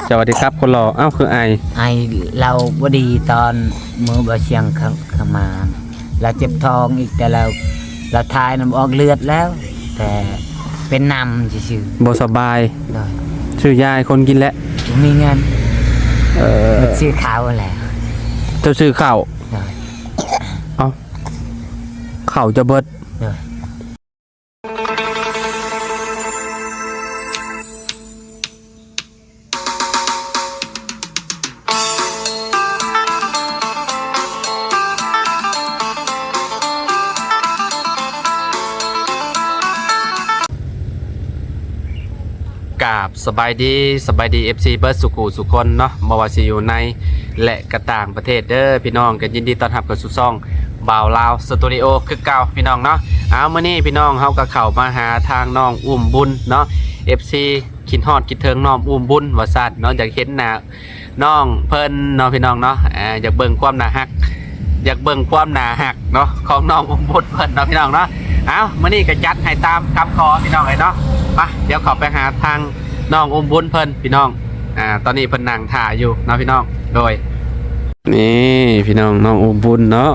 ສະຫວັດດີຄັບຄົນຫຼໍ່. ເອົ້າ ຄືໄອ? ໄອ ລາວບໍ່ດີຕອນມື້ບໍ່ສຽງເຂົ້າ ເຂົ້າມາ ລາວເຈັບທ້ອງອີກ ແຕ່ລາວ ລາວຖ່າຍນຳອອກເລືອດແລ້ວ ແຕ່ເປັນນ້ຳຊື່ໆ. ບໍ່ສະບາຍ. ໂດຍ. ຊື້ຢາໃຫ້ຄົນກິນແຫຼະ. ບໍ່ມີເງິນ. ເອີ ຊື້ເຂົ້າແຫຼະ. ເຈົ້າຊື້ເຂົ້າ? ໂດຍ. ເອົ້າ ເຂົ້າເຈົ້າເບິດ. ໂດຍ. ກາບສະບາຍດີ ສະບາຍດີ ເອັຟຊີ ເບິດສູ່ຄູ່ສູ່ຄົນເນາະ ບໍ່ວ່າຊິຢູ່ໃນ ແລະ ກະຕ່າງປະເທດເດີພີ່ນ້ອງ. ກໍຍິນດີຕ້ອນຮັບເຂົ້າສູ່ຊ່ອງ ບ່າວລາວສະຕູດິໂອຄືເກົ່າພີ່ນ້ອງເນາະ. ເອົາ ມື້ນີ້ພີ່ນ້ອງເຮົາກໍເຂົ້າມາຫາທາງນ້ອງອຸ້ມບຸນເນາະ ເອັຟຊີ ຄິດຮອດຄິດເຖິງນ້ອງອຸ້ມບຸນວ່າຊັ້ນເນາະ ຢາກເຫັນໜ້ານ້ອງເພິ່ນເນາະພີ່ນ້ອງເນາະ. ເອີ ຢາກເບິ່ງຄວາມໜ້າຮັກ ຢາກເບິ່ງຄວາມໜ້າຮັກເນາະ ຂອງນ້ອງອຸ້ມບຸນເພິ່ນເນາະພີ່ນ້ອງເນາະ. ເອົາ ມື້ນີ້ກໍຈັດໃຫ້ຕາມຄຳຂໍພີ່ນ້ອງເອີຍເນາະ. ໄປ ດຽວເຂົ້າໄປຫາທາງນ້ອງອຸ້ມບຸນເພິ່ນພີ່ນ້ອງ. ອ່າ ຕອນນີ້ເພິ່ນນັ່ງຖ້າຢູ່ເນາະພີ່ນ້ອງ. ໂດຍ. ນີ້ພີ່ນ້ອງ ນ້ອງອຸ້ມບຸນເນາະ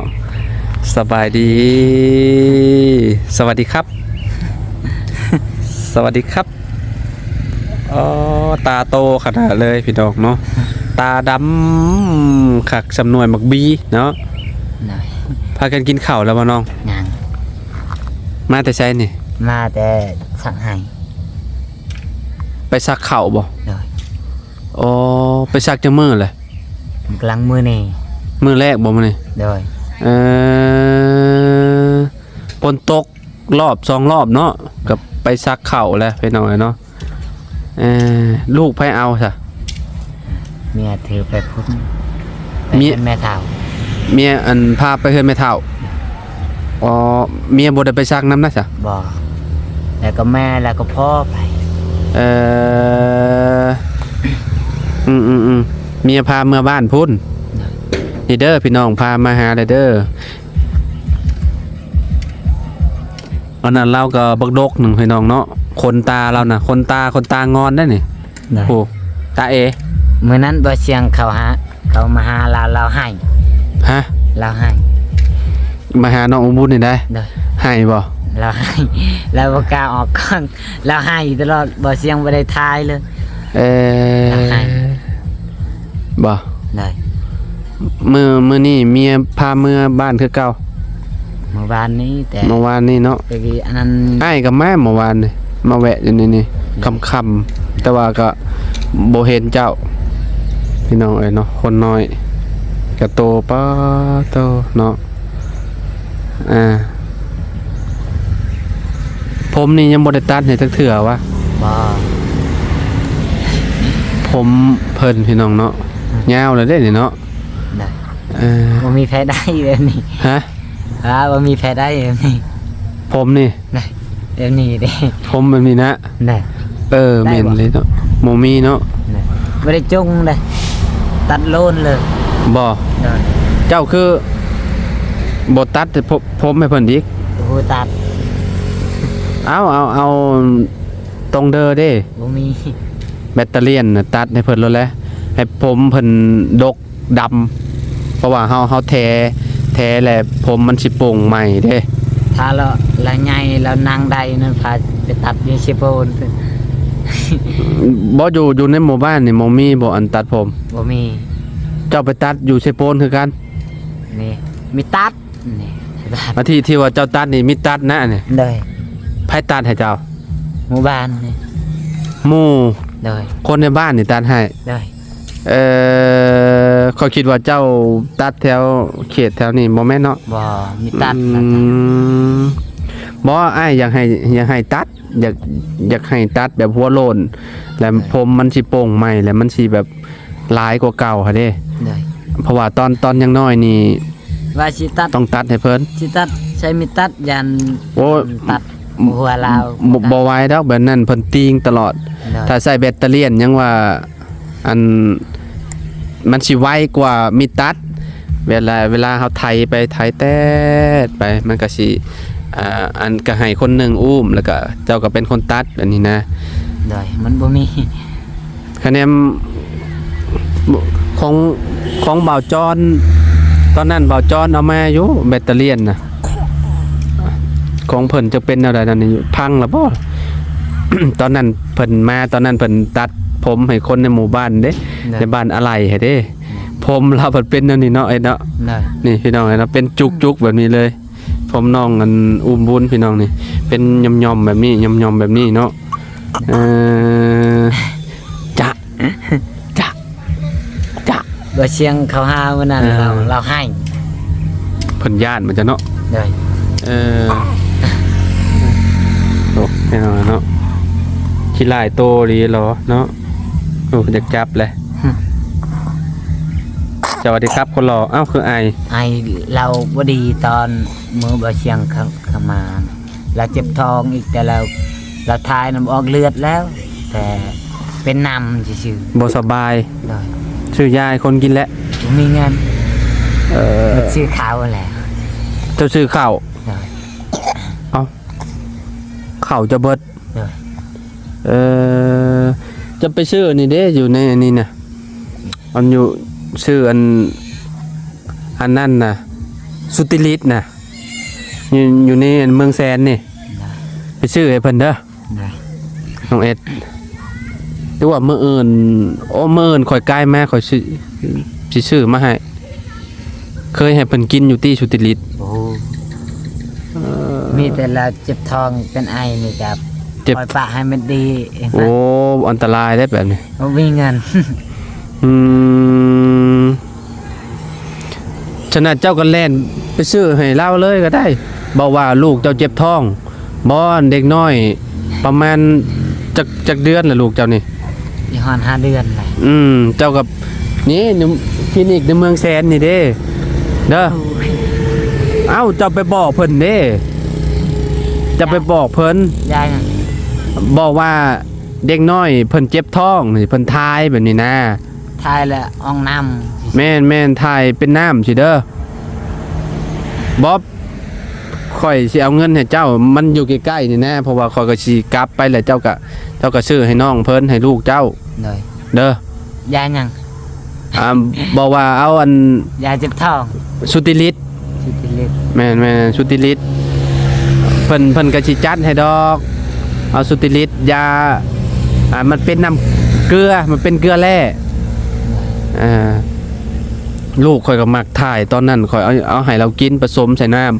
ສະບາຍດີ. ສະຫວັດດີຄັບ ສະຫວັດດີຄັບ. ອໍ ຕາໂຕຂະໜາດເລີຍພີ່ນ້ອງເນາະ ຕາດຳຄັກສ່ຳໜ່ວຍໝາກບີເນາະ. ໂດຍ. ພາກັນກິນເຂົ້າແລ້ວບໍ່ນ້ອງ? ຍັງ. ມາແຕ່ໃສນີ້? ມາແຕ່ສັກໄຮ່. ໄປສັກເຂົ້າບໍ່? ໂດຍ. ອໍ ໄປສັກຈັກມື້ແຫຼະ? ກຳລັງມື້ນີ້. ມື້ແລກບໍ່ມື້ນີ້? ໂດຍ. ເອີ ຝົນຕົກລອບສອງລອບເນາະ ກໍໄປສັກເຂົ້າແຫຼະພີ່ນ້ອງເອີຍເນາະ. ເອີ ລູກໃຜເອົາຊະ? ເມຍຖືໄປພຸ້ນ ໄປເຮືອນແມ່ເຖົ້າ. ເມຍ ອັນ ພາໄປເຮືອນແມ່ເຖົ້າ. ອໍ ເມຍບໍ່ໄດ້ໄປສັກນຳນະຊະ? ບໍ່. ແລ້ວກໍແມ່ ແລ້ວກໍພໍ່ໄປ. ເອີ ອືມໆໆ ເມຍພາເມືອບ້ານພຸ້ນ. ໂດຍ. ນີ້ເດີພີ່ນ້ອງ ພາມາຫາແລ້ວເດີ. ອັນນັ້ນລາວກໍບັກດົກໜຶ່ງພີ່ນ້ອງເນາະ ຂົນຕາລາວນະ ຂົນຕາ ຂົນຕາງອນໄດ໋ນີ້. ໂອ້ ຕາເອ. ມື້ນັ້ນບໍ່ສຽງເຂົ້າຫາ ເຂົ້າມາຫາລາວ ລາວໄຫ້. ຮະ? ລາວໄຫ້ ມາຫານ້ອງອຸ້ມບຸນນີ້ໄດ໋. ໂດຍ. ໄຫ້ບໍ່? ລາວໄຫ້ ລາວບໍ່ກ້າອອກກ້ອງ ລາວໄຫ້ຕະຫຼອດ ບໍ່ສຽງບໍ່ໄດ້ຖ່າຍເລີຍ. ເອີ ລາວໄຫ້. ບໍ່? ໂດຍ. ມື້ ມື້ນີ້ເມຍພາເມືອບ້ານຄືເກົ່າ? ເມື່ອວານນີ້ແຕ່ ເມື່ອວານນີ້ເນາະ. ຕະກີ້ອັນນັ້ນ ອ້າຍກໍມາເມື່ອວານນີ້ ມາແວະຢູ່ນີ້ນີ້ ໂດຍ ຄ່ຳໆ ແຕ່ວ່າກໍບໍ່ເຫັນເຈົ້າ ພີ່ນ້ອງເອີຍເນາະ. ຄົນນ້ອຍກະໂຕ ປາໂຕເນາະ. ອ່າ ຜົມນີ້ຍັງບໍ່ໄດ້ຕັດໃຫ້ຈັກເທື່ອວະ. ບໍ່. ຜົມເພິ່ນ ພີ່ນ້ອງເນາະ ອືມ ຍາວແລ້ວເດ້ນີ້ເນາະ. ນະ ເອີ ບໍ່ມີໃຜໄດ້ແບບນີ້. ຮະ? ວ່າບໍ່ມີໃຜໄດ້ແບບນີ້ ຜົມນີ້. ນະ ແບບນີ້ເດ້ ຜົມແບບນີ້ນະ. ນະ ເອີ ໄດ້ບໍ່? ແມ່ນເລີຍເນາະ ບໍ່ມີເນາະ. ນະ ບໍ່ໄດ້ຈົ່ງເດ້ ຕັດໂລນເລີຍ. ບໍ່? ນະ ເຈົ້າຄືບໍ່ຕັດ ຜົມ ຜົມໃຫ້ເພິ່ນອີກ? ບໍ່ຮູ້ຕັດ. ເອົາ ເອົາ ເອົາຕົງເດີເດ້ ບໍ່ມີ. ແບັດຕາລຽນນະ ຕັດໃຫ້ເພິ່ນໂລດແຫຼະ ໃຫ້ຜົມເພິ່ນດົກ ດຳ ເພາະວ່າເຮົາ ເຮົາແຖ ແຖແລ້ວຜົມມັນຊິໂປ່ງໃໝ່ເດ້. ຖ້າລາວ ລາວໃຫຍ່ ລາວນັ່ງໄດ້ນັ້ນ ພາໄປຕັດຢູ່ເຊໂປນ. ບໍ່ ຢູ່ ຢູ່ໃນໝູ່ບ້ານນີ້ບໍ່ມີບໍ່ ອັນຕັດຜົມ? ບໍ່ມີ. ເຈົ້າໄປຕັດຢູ່ເຊໂປນຄືກັນ? ນີ້ ມີຕັດນີ້ ອາທິດທີ່ວ່າເຈົ້າຕັດນີ້ມີຕັດນະນີ້? ໂດຍ. ໃຜຕັດໃຫ້ເຈົ້າ? ໝູ່ບ້ານນີ້ ໝູ່. ໂດຍ. ຄົນໃນບ້ານນີ້ຕັດໃຫ້? ໂດຍ. ເອີ ຂ້ອຍຄິດວ່າເຈົ້າຕັດແຖວເຂດແຖວນີ້ ບໍ່ແມ່ນເນາະ? ບໍ່ ມີຕັດ. ອືມ ບໍ່ ອ້າຍຢາກໃຫ້ ຢາກໃຫ້ຕັດ ຢາກ ຢາກໃຫ້ຕັດແບບຫົວໂລ້ນ ແລ້ວ ໂດຍ ຜົມມັນຊິໂປ່ງໃໝ່ ແລ້ວມັນຊິແບບຫຼາຍກວ່າເກົ່າຫັ້ນເດ້. ໂດຍ. ເພາະວ່າຕອນ ຕອນຍັງນ້ອຍນີ້ ວ່າຊິຕັດ ຕ້ອງຕັດໃຫ້ເພິ່ນ ຊິຕັດໃຊ້ມີດຕັດ ຢ້ານ ໂອ້ ຕັດຫົວລາວ ບໍ່ ບໍ່ໄຫວດອກແບບນັ້ນ ເພິ່ນຕີງຕະຫຼອດ. ໂດຍ. ຖ້າໃຊ້ແບັດຕາລຽນຍັງວ່າ ອັນ ມັນຊິໄວກວ່າມີດຕັດ ເວລາ ເວລາເຮົາໄຖໄປ ໄຖແຕດໄປ ມັນກໍຊິ ອ່າ ອັນ ກໍໃຫ້ຄົນໜຶ່ງອຸ້ມ ແລ້ວກໍເຈົ້າກໍເປັນຄົນຕັດ ອັນນີ້ນະ. ໂດຍ. ມັນບໍ່ມີ ຄະແນນ ຂອງ ຂອງບ່າວຈອນ ຕອນນັ້ນບ່າວຈອນເອົາມາຢູ່ ແບັດຕະລຽນນະ ຂອງເພິ່ນຈະເປັນແນວໃດນັ້ນນີ້ ພັງລະບໍ່? ຕອນນັ້ນເພິ່ນມາ ຕອນນັ້ນເພິ່ນຕັດຜົມໃຫ້ຄົນໃນໝູ່ບ້ານເດ້ ໃນບ້ານອາໄຫຼໃຫ້ເດ້ ຜົມລາວພັດເປັນແນວນີ້ເນາະ ເອັດເນາະ ນີ້ພີ່ນ້ອງເອີຍເນາະ ເປັນຈຸກໆແບບນີ້ເລີຍ. ຜົມນ້ອງອັນ ອຸ້ມບຸນ ພີ່ນ້ອງນີ້ ເປັນຫຍ່ອມໆແບບນີ້ ຫຍ່ອມໆແບບນີ້ເນາະ ເອີ ຈະ ຈະ ຈະ ບໍ່ຊຽງເຂົ້າຫາມື້ນັ້ນ ເອີ ລາວ ລາວໄຫ້ ເພິ່ນຢ້ານມັນຈະເນາະ ໂດຍ ເອີ ໂອ້ ພີ່ນ້ອງເນາະ ຂີ້ຮ້າຍໂຕດີຫຼໍເນາະ ໂອ້ ຢາກຈັບແຫຼະ ສະຫວັດດີຄັບຄົນຫຼໍ ເອົ້າ ຄືໄອ ໄອ ລາວບໍ່ດີຕອນມື້ບໍ່ຊຽງເຂົ້າ ເຂົ້າມາ ລາວເຈັບທ້ອງອີກ ແຕ່ລາວ ລາວຖ່າຍນຳອອກເລືອດແລ້ວ ແຕ່ເປັນນ້ຳຊື່ໆ ບໍ່ສະບາຍ ໂດຍ ຊື້ຢາໃຫ້ຄົນກິນແຫຼະ ບໍ່ມີເງິນ ເອີ ຊື້ເຂົ້າແຫຼະ ເຈົ້າຊື້ເຂົ້າ ໂດຍ ເອົ້າ ເຂົ້າຈະເບິດ ໂດຍ ເອີ ຈະໄປຊື້ອັນນີ້ເດ້ ຢູ່ໃນອັນນີ້ນະ ອັນຢູ່ ຊື້ອັນ ອັນນັ້ນນະ ສຸຕິລິດນະ ຢູ່ ຢູ່ໃນເມືອງແສນນີ້ ໄປຊື້ໃຫ້ເພິ່ນເດີ ນ້ອງເອັດ ຫຼືວ່າມື້ອື່ນ ໂອ້ ມື້ອື່ນຂ້ອຍກາຍມາ ຂ້ອຍຊິ ຊິຊື້ມາໃຫ້ ເຄີຍໃຫ້ເພິ່ນກິນຢູ່ຕິ ສຸຕິລິດ ໂອ້ ເອີ ມີແຕ່ລາວເຈັບທ້ອງເປັນໄອ ມີແຕ່ ເຈັບ ປ່ອຍປະໃຫ້ມັນດີ ໂອ້ ອັນຕະລາຍເດ້ແບບນີ້ ບໍ່ມີເງິນ ອືມ ສະນັ້ນເຈົ້າກໍແລ່ນໄປຊື້ໃຫ້ລາວເລີຍກໍໄດ້ ບອກວ່າລູກເຈົ້າເຈັບທ້ອງ ບໍ່ ເດັກນ້ອຍປະມານຈັກ ຈັກເດືອນລະລູກເຈົ້ານີ້? ຊິຮອດຫ້າເດືອນແລ້ວ ອືມ ເຈົ້າກໍ ນີ້ ຄລີນິກໃນເມືອງແສນນີ້ເດ້ ເດີ ໂອ້ຍ ເອົ້າ ເຈົ້າໄປບອກເພິ່ນເດ້ ເຈົ້າໄປບອກເພິ່ນ ຢາຫຍັງ? ບອກວ່າເດັກນ້ອຍເພິ່ນເຈັບທ້ອງ ເພິ່ນຖ່າຍແບບນີ້ນາ ຖ່າຍແລ້ວອອກນ້ຳ ແມ່ນໆ ຖ່າຍເປັນນ້ຳຊີ້ເດີ ບອບ ຂ້ອຍຊິເອົາເງິນໃຫ້ເຈົ້າ ມັນຢູ່ໃກ້ໆນີ້ນະ ເພາະວ່າຂ້ອຍກໍຊິກັບໄປແລ້ວ ເຈົ້າກໍ ເຈົ້າກໍຊື້ໃຫ້ນ້ອງເພິ່ນ ໃຫ້ລູກເຈົ້າ ໂດຍ ເດີ ຢາຫຍັງ? ອ່າ ບອກວ່າເອົາອັນ ຢາເຈັບທ້ອງ ສຸຕິລິດ ສຸຕິລິດ ແມ່ນໆ ສຸຕິລິດ ເພິ່ນ ເພິ່ນກໍຊິຈັດໃຫ້ດອກ ເອົາສຸຕິລິດ ຢາ ອ່າ ມັນເປັນນ້ຳເກືອ ມັນເປັນເກືອແຮ່ ອ່າ ລູກຂ້ອຍກໍມັກຖ່າຍ ຕອນນັ້ນຂ້ອຍເອົາ ເອົາໃຫ້ລາວກິນ ປະສົມໃສ່ນ້ຳ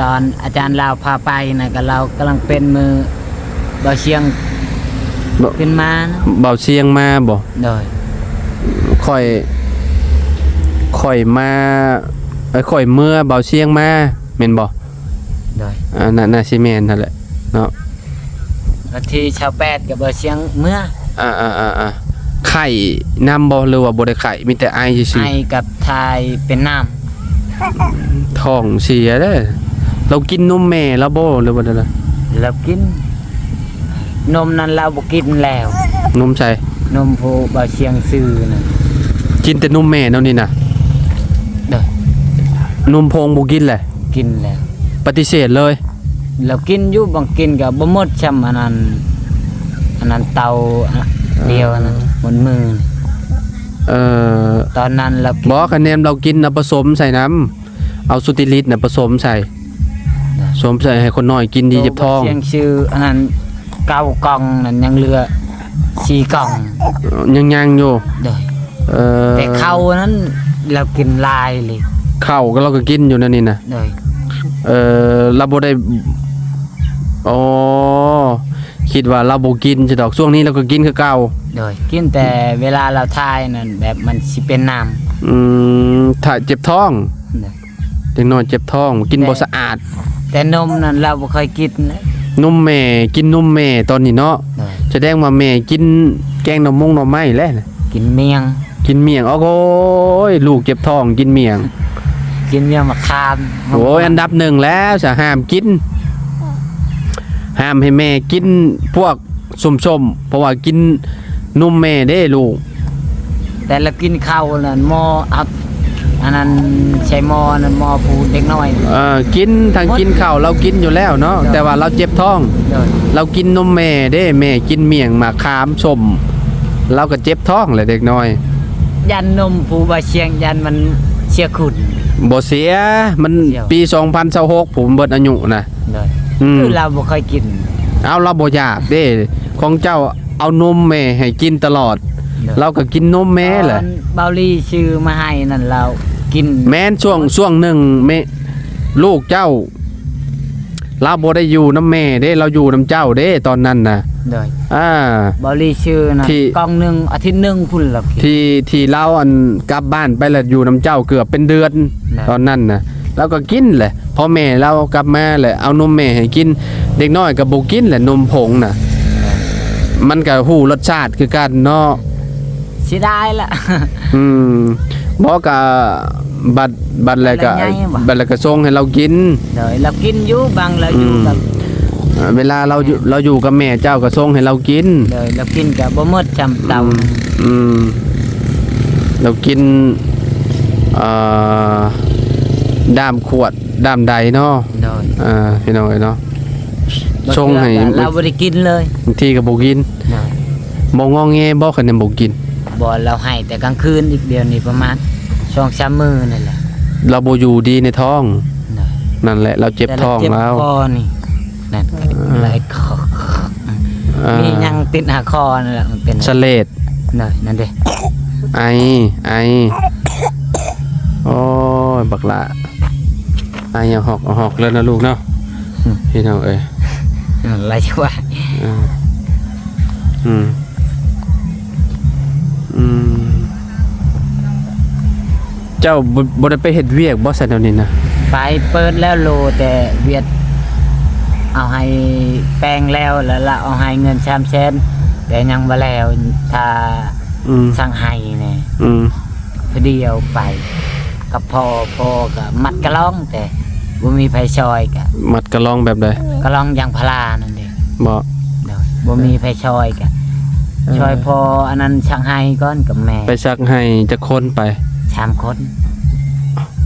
ຕອນອາຈານລາວພາໄປນະ ກໍລາວກຳລັງເປັນມື້ ບ່າວຊຽງ ບໍ່ ຂຶ້ນມານະ ບ່າວຊຽງມາບໍ່? ໂດຍ ຂ້ອຍ ຂ້ອຍມາ ເອີ ຂ້ອຍເມືອ ບ່າວຊຽງມາ ແມ່ນບໍ່? ໂດຍ ອ່າ ໜ້າ ໜ້າຊິແມ່ນຫັ້ນແຫຼະເນາະ ວັນທີຊາວແປດກໍບ່າວຊຽງເມືອ ອ່າໆໆໆ ໄຂ້ນຳບໍ່ ຫຼືວ່າບໍ່ໄດ້ໄຂ້ ມີແຕ່ໄອຊື່ໆ? ໄອກັບຖ່າຍເປັນນ້ຳ ທ້ອງເສຍເດ້ ລາວກິນນົມແມ່ລາວບໍ່ ຫຼືວ່າໃດລະ? ລາວກິນ ນົມນັ້ນລາວບໍ່ກິນແລ້ວ ນົມໃສ? ນົມຜູ້ບ່າວຊຽງຊື້ນັ້ນ ກິນແຕ່ນົມແມ່ແນວນີ້ນະ ໂດຍ ນົມຜົງບໍ່ກິນແຫຼະ? ກິນແລ້ວ ປະຕິເສດເລີຍ ລາວກິນຢູ່ ບາງກິນກໍບໍ່ໝົດຊ່ຳ ອັນນັ້ນ ອັນນັ້ນເຕົາດຽວນັ້ນ ໝົດມື້ ເອີ ຕອນນັ້ນລາວກິນ ບໍ່ ຄະແນນລາວກິນນະ ປະສົມໃສ່ນຳ ເອົາສຸຕິລິດນະປະສົມໃສ່ ສົມໃສ່ໃຫ້ຄົນນ້ອຍກິນດີເຈັບທ້ອງ ສຽງຊື່ອັນນັ້ນເກົ້າກ່ອງນັ້ນ ຍັງເຫຼືອສີ່ກ່ອງ ຍັງ ຍັງຢູ່ ໂດຍ ເອີ ແຕ່ເຂົ້ານັ້ນລາວກິນຫຼາຍເລີຍ ເຂົ້າກໍລາວກໍກິນຢູ່ແນວນີ້ນະ ໂດຍ ເອີ ລາວບໍ່ໄດ້ ອໍ ຄິດວ່າລາວບໍ່ກິນຊະດອກ ຊ່ວງນີ້ລາວກໍກິນຄືເກົ່າ ໂດຍ ກິນແຕ່ເວລາລາວຖ່າຍນັ້ນ ແບບມັນຊິເປັນນ້ຳ ອືມ ຖ້າເຈັບທ້ອງ ໂດຍ ເດັກນ້ອຍເຈັບທ້ອງ ກິນບໍ່ສະອາດ ແຕ່ນົມນັ້ນລາວບໍ່ຄ່ອຍກິນ ນົມແມ່ ກິນນົມແມ່ຕອນນີ້ເນາະ ໂດຍ ສະແດງວ່າແມ່ກິນແກງໜໍ່ມົງໜໍ່ໄມ້ແຫຼະ ກິນໝ້ຽງ ກິນໝ້ຽງ ໂອ້ຍ ລູກເຈັບທ້ອງກິນໝ້ຽງ ກິນໝ້ຽງໝາກຂາມ ໂອ້ຍ ອັນດັບໜຶ່ງແລ້ວ ສະຫ້າມກິນ ຫ້າມໃຫ້ແມ່ກິນພວກ ສົ້ມໆ ເພາະວ່າກິນນົມແມ່ເດ້ລູກ ແຕ່ລະກິນເຂົ້ານັ້ນໝໍ້ອັບ ອັນນັ້ນໃສ່ໝໍ້ນັ້ນ ໝໍ້ຜູ້ເດັກນ້ອຍ ເອີ ກິນ ທັງກິນເຂົ້າລາວກິນຢູ່ແລ້ວເນາະ ໂດຍ ແຕ່ວ່າລາວເຈັບທ້ອງ ໂດຍ ລາວກິນນົມແມ່ເດ້ ແມ່ກິນໝ້ຽງ ໝາກຂາມ ສົ້ມ ລາວກໍເຈັບທ້ອງແຫຼະເດັກນ້ອຍ ຢ້ານນົມຜູ້ບ່າວຊຽງ ຢ້ານມັນເສຍຄຸນ. ບໍ່ເສຍ ມັນ ສຽວ ປີສອງພັນຊາວຫົກ ຜູ້ເບິດອາຍຸນະ. ໂດຍ ອືມ ຄືລາວບໍ່ຄ່ອຍກິນ. ເອົາ ລາວບໍ່ຢາກເດ້ ຂອງເຈົ້າເອົານົມແມ່ໃຫ້ກິນຕະຫຼອດ. ໂດຍ ລາວກໍກິນນົມແມ່ແຫຼະ. ຕອນເບົາລີຊື້ມາໃຫ້ນັ້ນລາວກິນ. ແມ່ນ ຊ່ວງ ຊ່ວງໜຶ່ງແມ່ ລູກເຈົ້າ ລາວບໍ່ໄດ້ຢູ່ນຳແມ່ເດ້ ລາວຢູ່ນຳເຈົ້າເດ້ຕອນນັ້ນນະ. ໂດຍ ອ່າ ເບົາລີຊື້ນະ ທີ່ ກ່ອງໜຶ່ງ ອາທິດໜຶ່ງພຸ້ນລະ ທີ່ ທີ່ລາວ ອັນ ກັບບ້ານໄປລະຢູ່ນຳເຈົ້າເກືອບເປັນເດືອນ. ໂດຍ ຕອນນັ້ນນະ ລາວກໍກິນແຫຼະ ພໍແມ່ລາວກັບມາແຫຼະ ເອົານົມແມ່ໃຫ້ກິນ. ເດັກນ້ອຍກໍບໍ່ກິນແຫຼະ ນົມຜົງນະ. ໂດຍ ມັນກໍຮູ້ລົດຊາດຄືກັນເນາະ. ເສຍດາຍລະ. ອືມ ບໍ່ກະ ບັດ ບັດແລ້ວກະ ບັດແລ້ວກະສົ່ງໃຫ້ລາວກິນ. ໂດຍ ລາວກິນຢູ່ ບາງລາວຢູ່ກັບ ເວລາລາວຢູ່ ລາວຢູ່ກັບແມ່ເຈົ້າກະສົ່ງໃຫ້ລາວກິນ. ໂດຍ ລາວກິນກະບໍ່ໝົດຊ້ຳເຕົາ. ອືມ ລາວກິນ ເອີ ດ້າມຂວດ ດ້າມໃດເນາະ. ໂດຍ ເອີ ພີ່ນ້ອງເອີຍເນາະ ສົ່ງໃຫ້ ລາວບໍ່ໄດ້ກິນເລີຍ ບາງທີກໍບໍ່ກິນ. ໂດຍ ບໍ່ງອແງບໍ່ ຄັນຍັງບໍ່ກິນ? ບໍ່ ລາວໄຫ້ແຕ່ກາງຄືນອີກ ດຽວນີ້ປະມານສອງສາມມື້ນີ້ແຫຼະ. ລາວບໍ່ຢູ່ດີໃນທ້ອງ. ໂດຍ ນັ້ນແຫຼະ ລາວເຈັບທ້ອງລາວ. ຄອນີ້ ນັ້ນ ເອີ ໄຫຼ ເອີ ມີຫຍັງຕິດຫາຄໍນັ້ນແຫຼະ ມັນເປັນສະເລດ. ໂດຍ ນັ້ນເດ້ ໄອ ໄອ. ໂອ້ຍ ບັກຫຼ້າ ໄອເອົາຮອກ ເອົາຮອກແລ້ວນະລູກເນາະ. ອືມ ພີ່ນ້ອງເອີຍ ອືມ ຫຼາຍຈັກວ່າ ອືມ ອືມ ອືມ ເຈົ້າບໍ່ ບໍ່ໄດ້ໄປເຮັດວຽກບໍ່ ຊັ້ນດຽວນີ້ນະ? ໄປ ເປີດແລ້ວໂລ ແຕ່ວຽດເອົາໃຫ້ແປງແລ້ວ ແລ້ວລະເອົາໃຫ້ເງິນສາມແສນ ແຕ່ຍັງບໍ່ແລ້ວ ຖ້າ ອືມ ຊ່າງໄຫ້ແນ່. ອືມ ຜູ້ດຽວໄປກັບພໍ່ ພໍ່ກໍມັດກະລອງ ແຕ່ບໍ່ມີໃຜຊ່ອຍ ກະມັດກະລອງແບບໃດ? ກະລອງຢາງພາລານັ້ນເດ້. ບໍ່ ໂດຍ ບໍ່ມີໃຜຊ່ອຍ ກະ ເອີ ຊ່ອຍພໍ່ອັນນັ້ນຊັກໄຫ້ກ່ອນກັບແມ່. ໄປຊັກໄຫ້ຈັກຄົນໄປ? ສາມຄົນ.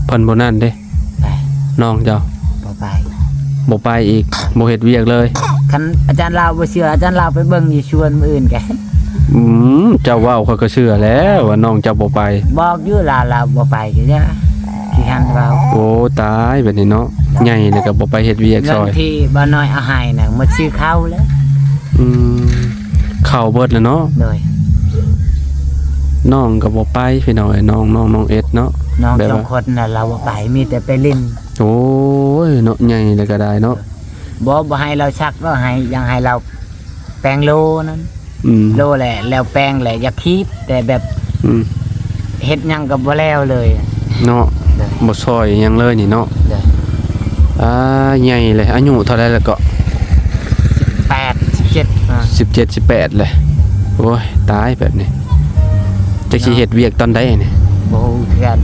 ເພິ່ນບໍ່ນັ້ນເດ້ ໄປ ນ້ອງເຈົ້າ? ບໍ່ໄປ. ບໍ່ໄປອີກ ບໍ່ເຮັດວຽກເລີຍ. ຄັນອາຈານລາວບໍ່ເຊື່ອ ອາຈານລາວໄປເບິ່ງຢູ່ສວນມື້ອື່ນກະ. ອືມ ເຈົ້າເວົ້າຂ້ອຍກໍເຊື່ອແລ້ວວ່ານ້ອງເຈົ້າບໍ່ໄປ. ບອກຢູ່ລາວ ລາວບໍ່ໄປກໍຢ່າ ຂີ້ຄັນເວົ້າ. ໂອ້ ຕາຍ ແບບນີ້ເນາະ ໃຫຍ່ແລ້ວກໍບໍ່ໄປເຮັດວຽກຊ່ອຍ. ເງິນທີ່ບ່າວນ້ອຍເອົາໃຫ້ນະ ໝົດຊື້ເຂົ້າແລ້ວ. ອືມ ເຂົ້າເບິດແລ້ວເນາະ. ໂດຍ ນ້ອງກໍບໍ່ໄປ ພີ່ນ້ອງເອີຍ ນ້ອງ ນ້ອງ ນ້ອງເອັດເນາະ. ນ້ອງ ແບບວ່າ ສອງຄົນນະ ລາວບໍ່ໄປ ມີແຕ່ໄປຫຼິ້ນ. ໂອ້ຍ ເນາະ ໃຫຍ່ແລ້ວກໍໄດ້ເນາະ. ບໍ່ ບໍ່ໃຫ້ລາວຊັກ ບໍ່ໃຫ້ ຢາກໃຫ້ລາວແປງໂລນັ້ນ. ອືມ ໂລແຫຼະ ແລ້ວແປງແຫຼະ ຢາກຄີດ ແຕ່ແບບ ອືມ ເຮັດຫຍັງກໍບໍ່ແລ້ວເລີຍເນາະ. ໂດຍ ບໍ່ຊ່ອຍຫຍັງເລີຍນີ້ເນາະ. ໂດຍ ອ່າ ໃຫຍ່ເລີຍ ອາຍຸເທົ່າໃດແລ້ວເກາະ? ສິບແປດ ສິບເຈັດ ອ່າ ສິບເຈັດ ສິບແປດເລີຍ. ໂອ້ຍ ຕາຍແບບນີ້ ຈັກຊິເຮັດວຽກຕອນໃດນີ້? ບໍ່ຮູ້ຄືກັນ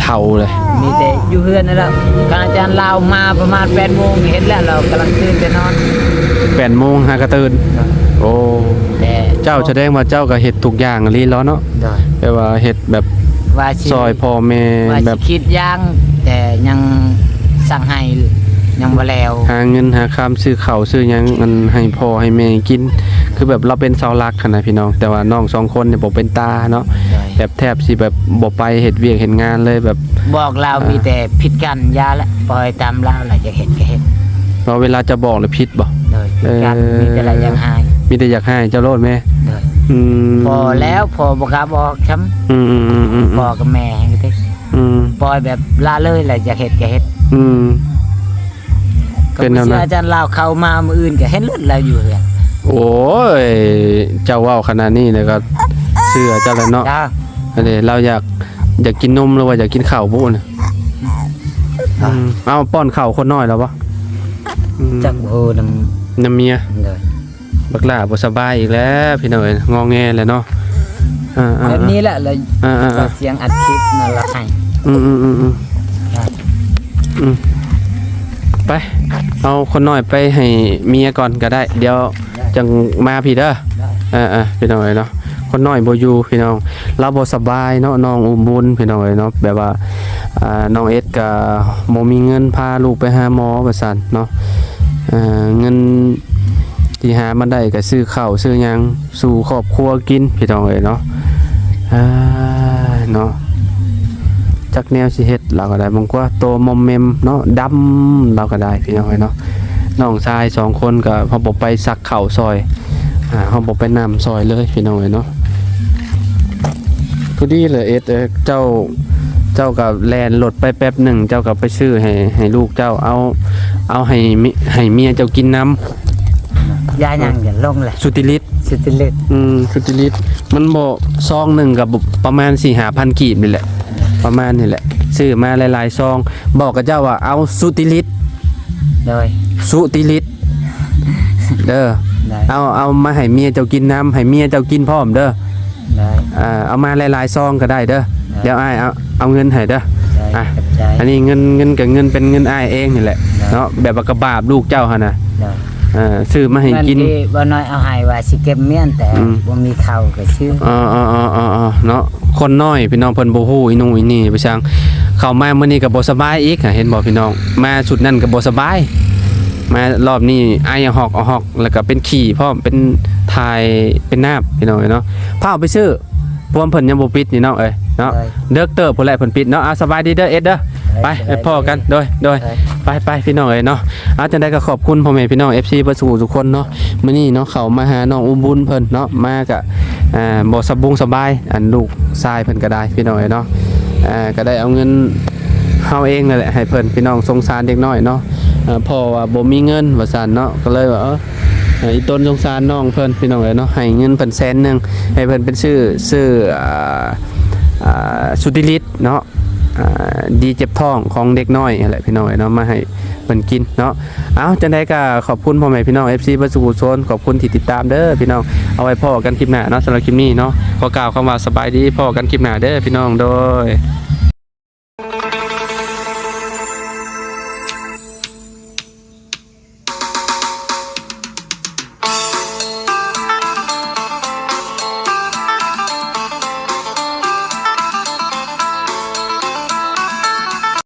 ເຖົ້າເລີຍ. ມີແຕ່ຢູ່ເຮືອນນັ້ນແຫຼະ ຄັນອາຈານລາວມາປະມານແປດໂມງ ເຮັດແລ້ວ ລາວກຳລັງຕື່ນແຕ່ນອນ. ແປດໂມງຫາກະຕື່ນ. ໂດຍ ໂອ້ ແຕ່ເຈົ້າສະແດງວ່າເຈົ້າກໍເຮັດທຸກຢ່າງອີ່ຫຼີເນາະ. ໂດຍ ແບບວ່າເຮັດແບບ ວ່າຊິ ຊ່ອຍພໍ່ແມ່ ວ່າ ແບບ ຊິຄິດຢ່າງ ແຕ່ຍັງສັ່ງໃຫ້ ຍັງບໍ່ແລ້ວ. ຫາເງິນຫາຄຳຊື້ເຂົ້າຊື້ຫຍັງ ອັນ ໃຫ້ພໍ່ໃຫ້ແມ່ກິນ ຄືແບບລາວເປັນເສົາຫຼັກຫັ້ນນະພີ່ນ້ອງ. ແຕ່ວ່ານ້ອງສອງຄົນນີ້ບໍ່ເປັນຕາເນາະ. ໂດຍ ແບບແທບຊິແບບບໍ່ໄປເຮັດວຽກເຮັດງານເລີຍ ແບບ ບອກລາວ ອ່າ ມີແຕ່ຜິດກັນ ຢ່າລະ ປ່ອຍຕາມລາວລະ ຢາກເຮັດກໍເຮັດ. ເພາະເວລາຈະບອກລະຜິດບໍ່? ໂດຍ ເອີ ມີແຕ່ລະຢາກໃຫ້ ມີແຕ່ຢາກໃຫ້ເຈົ້າໂລດແມ່. ໂດຍ ອືມ ພໍແລ້ວ ພໍບໍ່ກ້າບອກຊ້ຳ. ອືມໆໆໆ ພໍ່ກັບແມ່ແຮງກະຕິ ອືມ ປ່ອຍແບບລະເລີຍລະ ຢາກເຮັດກະເຮັດ. ອືມ ເປັນແນວນັ້ນ. ອາຈານລາວເຂົ້າມາມື້ອື່ນກະເຫັນລົດລາວຢູ່ເຮືອນ. ໂອ້ຍ ເຈົ້າເວົ້າຂະໜາດນີ້ແລ້ວກໍເຊື່ອເຈົ້າແລ້ວເນາະ. ອັນນີ້ລາວຢາກ ຢາກກິນນົມ ຫຼືວ່າຢາກກິນເຂົ້າບຸນະ? ອືມ ເອົາ ປ້ອນເຂົ້າຄົນນ້ອຍແລ້ວບໍ່? ອືມ ຈັກບໍ່ຮູ້ນຳ ນຳເມຍ. ໂດຍ ບັກຫຼ້າບໍ່ສະບາຍອີກແລ້ວພີ່ນ້ອງເອີຍ ງໍແງແລ້ວເນາະ. ອ່າໆໆ ແບບນີ້ແຫຼະ ແລ້ວ ອ່າໆໆ ສຽງອັດຄລິບນັ້ນລະໃຫ້. ອືມໆໆໆ ອ່າ ອືມ ໄປ ເອົາຄົນນ້ອຍໄປໃຫ້ເມຍກ່ອນກໍໄດ້ ດຽວ ໄດ້ ຈັ່ງມາພີ້ເດີ. ໄດ້ ເອີໆ ພີ່ນ້ອງເອີຍເນາະ ຄົນນ້ອຍບໍ່ຢູ່ພີ່ນ້ອງ ລາວບໍ່ສະບາຍເນາະ ນ້ອງອຸ້ມບຸນພີ່ນ້ອງເອີຍເນາະ. ແບບວ່າ ອ່າ ນ້ອງເອັດກໍບໍ່ມີເງິນພາລູກໄປຫາໝໍວ່າຊັ້ນເນາະ. ເງິນທີ່ຫາມາໄດ້ກໍຊື້ເຂົ້າຊື້ຫຍັງສູ່ຄອບຄົວກິນພີ່ນ້ອງເອີຍເນາະ. ອ່າ ເນາະ ຈັກແນວຊິເຮັດລາວກໍໄດ້ ບາງກວ່າໂຕມອມແມມເນາະ ດຳລາວກໍໄດ້ ພີ່ນ້ອງເອີຍເນາະ. ນ້ອງຊາຍສອງຄົນກໍເຮົາບໍ່ໄປສັກເຂົ້າຊ່ອຍ ອ່າ ເຮົາບໍ່ໄປນຳຊ່ອຍເລີຍ ພີ່ນ້ອງເອີຍເນາະ. ພໍດີເລີຍ ເອັດ ເອີ ເຈົ້າ ເຈົ້າກໍແລ່ນລົດໄປແປັບໜຶ່ງ ເຈົ້າກໍໄປຊື້ໃຫ້ ໃຫ້ລູກເຈົ້າ ເອົາ ເອົາໃຫ້ເມ- ໃຫ້ເມຍເຈົ້າກິນນຳ. ຢາຫຍັງ ຢ່າລົງແຫຼະ ສຸຕິລິດ ສຸຕິລິດ ອືມ ສຸຕິລິດ ມັນບໍ່ ຊອງໜຶ່ງກໍປະມານສີ່ຫ້າພັນກີບນີ້ແຫຼະ ປະມານນີ້ແຫຼະ ຊື້ມາຫຼາຍໆຊອງ ບອກກັບເຈົ້າວ່າເອົາສຸຕິລິດ ໂດຍ ສຸຕິລິດ ເດີ ໄດ້ ເອົາ ເອົາມາໃຫ້ເມຍເຈົ້າກິນນຳ ໃຫ້ເມຍເຈົ້າກິນພ້ອມເດີ ໄດ້ ເອົາມາຫຼາຍໆຊອງກໍໄດ້ເດີ ໄດ້ ດຽວອ້າຍເອົາ ເອົາເງິນໃຫ້ເດີ ໄດ້ ອ່ະ ຂອບໃຈ ອັນນີ້ເງິນ ເງິນກໍເງິນ ເປັນເງິນອ້າຍເອງນີ້ແຫຼະ ໄດ້ ເນາະ ແບບວ່າກະບາບລູກເຈົ້າຫັ້ນນະ ໄດ້ ເອີ ຊື້ມາໃຫ້ກິນ ເງິນທີ່ບ່າວນ້ອຍເອົາໃຫ້ວ່າຊິເກັບມ້ຽນ ແຕ່ ອືມ ບໍ່ມີເຂົ້າກໍຊື້ ເອີ ເນາະ ຄົນນ້ອຍພີ່ນ້ອງ ເພິ່ນບໍ່ຮູ້ອີ່ໜູອີ່ນີ້ໄປຊ່າງ ເຂົ້າມາມື້ນີ້ກໍບໍ່ສະບາຍອີກ ເຫັນບໍ່ພີ່ນ້ອງ ມາຊຸດນັ້ນກໍບໍ່ສະບາຍ ມາລອບນີ້ໄອອະຮອກອະຮອກ ແລ້ວກໍເປັນຂີ້ພ້ອມ ເປັນຖ່າຍ ເປັນນາບ ພີ່ນ້ອງເອີຍເນາະ. ພາໄປຊື້ ພວມເພິ່ນຍັງບໍ່ປິດນີ້ນ້ອງເອີຍເນາະ ໂດຍ ເດິກເຕີບພຸ້ນແຫຼະເພິ່ນປິດເນາະ. ອ່າ ສະບາຍດີເດີເອັດເດີ ໂດຍ ໄປ ສະບາຍດີ ໄປພໍ້ກັນ ໂດຍ ໂດຍ ໂດຍ ໄປ ໄປ ພີ່ນ້ອງເອີຍເນາະ. ອ່າ ຈັ່ງໃດກໍຂອບຄຸນພໍ່ແມ່ພີ່ນ້ອງເອັຟຊີເບິດສູ່ທຸກຄົນເນາະ ມື້ນີ້ເນາະ ເຂົ້າມາຫານ້ອງອຸບຸນເພິ່ນເນາະ ມາກະ ອ່າ ບໍ່ສະບົງສະບາຍ ອັນລູກຊາຍເພິ່ນກໍໄດ້ ພີ່ນ້ອງເອີຍເນາະ ອ່າ ກໍໄດ້ເອົາເງິນເຮົາເອງນັ້ນແຫຼະໃຫ້ເພິ່ນ ພີ່ນ້ອງ ສົງສານເດັກນ້ອຍເນາະ ເອີ ເພາະວ່າບໍ່ມີເງິນວ່າຊັ້ນເນາະ ກໍເລີຍວ່າ ເອີ ເອີ ອີ່ຕົນສົງສານນ້ອງເພິ່ນ ພີ່ນ້ອງເອີຍເນາະ ໃຫ້ເງິນເພິ່ນແສນໜຶ່ງ ໃຫ້ເພິ່ນໄປຊື້ ຊື້ ອ່າ ອ່າ ສຸຕິລິດເນາະ ອ່າ ດີເຈັບທ້ອງຂອງເດັກນ້ອຍຫັ້ນແຫຼະ ພີ່ນ້ອງເອີຍເນາະ ມາໃຫ້ເພິ່ນກິນເນາະ. ເອົາ ຈັ່ງໃດກໍຂອບຄຸນພໍ່ແມ່ພີ່ນ້ອງເອັຟຊີເບິດສູ່ທຸກຄົນ ຂອບຄຸນທີ່ຕິດຕາມເດີພີ່ນ້ອງ ເອົາໄວ້ພໍ້ກັນຄລິບໜ້າເນາະ. ສຳລັບຄລິບນີ້ເນາະ ຂໍກ່າວຄຳວ່າສະບາຍດີ ພໍ້ກັນຄລິບໜ້າເດີພີ່ນ້ອງ ໂດຍ.